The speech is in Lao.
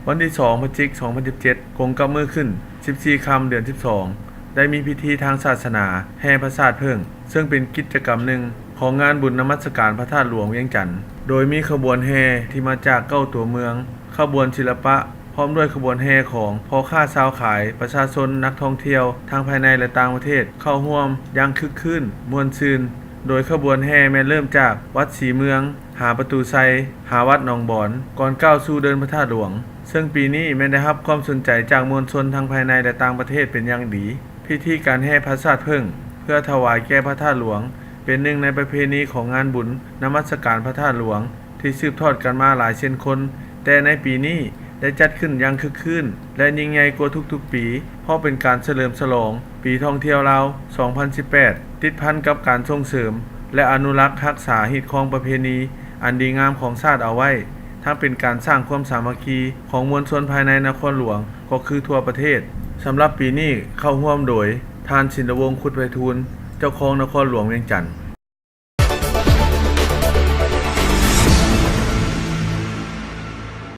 ວັນທີສອງ ພະຈິກ ສອງພັນສິບເຈັດ ກົງກັບມື້ຂຶ້ນ ສິບສີ່ຄ່ຳ ເດືອນສິບສອງ ໄດ້ມີພິທີທາງສາສະໜາແຫ່ພະສາດເຜິ້ງ ເຊິ່ງເປັນກິດຈະກຳໜຶ່ງຂອງງານບຸນນະມັດສະການພະທາດຫຼວງວຽງຈັນ ໂດຍມີຂະບວນແຫ່ທີ່ມາຈາກເກົ້າຕົວເມືອງ, ຂະບວນສິລະປະ ພ້ອມດ້ວຍຂະບວນແຫ່ຂອງພໍ່ຄ້າຊາວຂາຍ, ປະຊາຊົນ, ນັກທ່ອງທ່ຽວ ທັງພາຍໃນ ແລະ ຕ່າງປະເທດ ເຂົ້າຮ່ວມຢ່າງຄຶກຄື້ນ ມ່ວນຊື່ນ. ໂດຍຂະບວນແຫ່ແມ່ນເລີ່ມຈາກວັດສີເມືອງ ຫາປະຕູໄຊ ຫາວັດໜອງບອນ ກ່ອນກ້າວສູ່ເດີ່ນພະທາດຫຼວງ ເຊິ່ງປີນີ້ແມ່ນໄດ້ຮັບຄວາມສົນໃຈຈາກມວນຊົນທັງພາຍໃນ ແລະ ຕ່າງປະເທດເປັນຢ່າງດີ. ພິທີການແຫ່ພະສາດເຜິ້ງ ເພື່ອຖວາຍແກ່ພະທາດຫຼວງ ເປັນໜຶ່ງໃນປະເພນີຂອງງານບຸນນະມັດສະການພະທາດຫຼວງ ທີ່ສືບທອດກັນມາຫຼາຍເຊັ່ນຄົນ, ແຕ່ໃນປີນີ້ໄດ້ຈັດຂຶ້ນຢ່າງຄຶກຄື້ນ ແລະ ຍິ່ງໃຫຍ່ກວ່າທຸກໆປີ ເພາະເປັນການສະເຫຼີມສະຫຼອງປີທ່ອງທ່ຽວລາວ ສອງພັນສິບແປດ ຕິດພັນກັບການສົ່ງເສີມ ແລະ ອະນຸລັກຮັກສາຮີດຄອງປະເພນີອັນດີງາມຂອງຊາດເອົາໄວ້, ທັງເປັນການສ້າງຄວາມສາມັກຄີຂອງມວນຊົນພາຍໃນນະຄອນຫຼວງ ກໍຄືທົ່ວປະເທດ. ສຳລັບປີນີ້ເຂົ້າຮ່ວມໂດຍ ທ່ານ ສິນລະວົງ ຄຸດໄພທູນ ເຈົ້າຄອງນະຄອນຫຼວງວຽງຈັນ,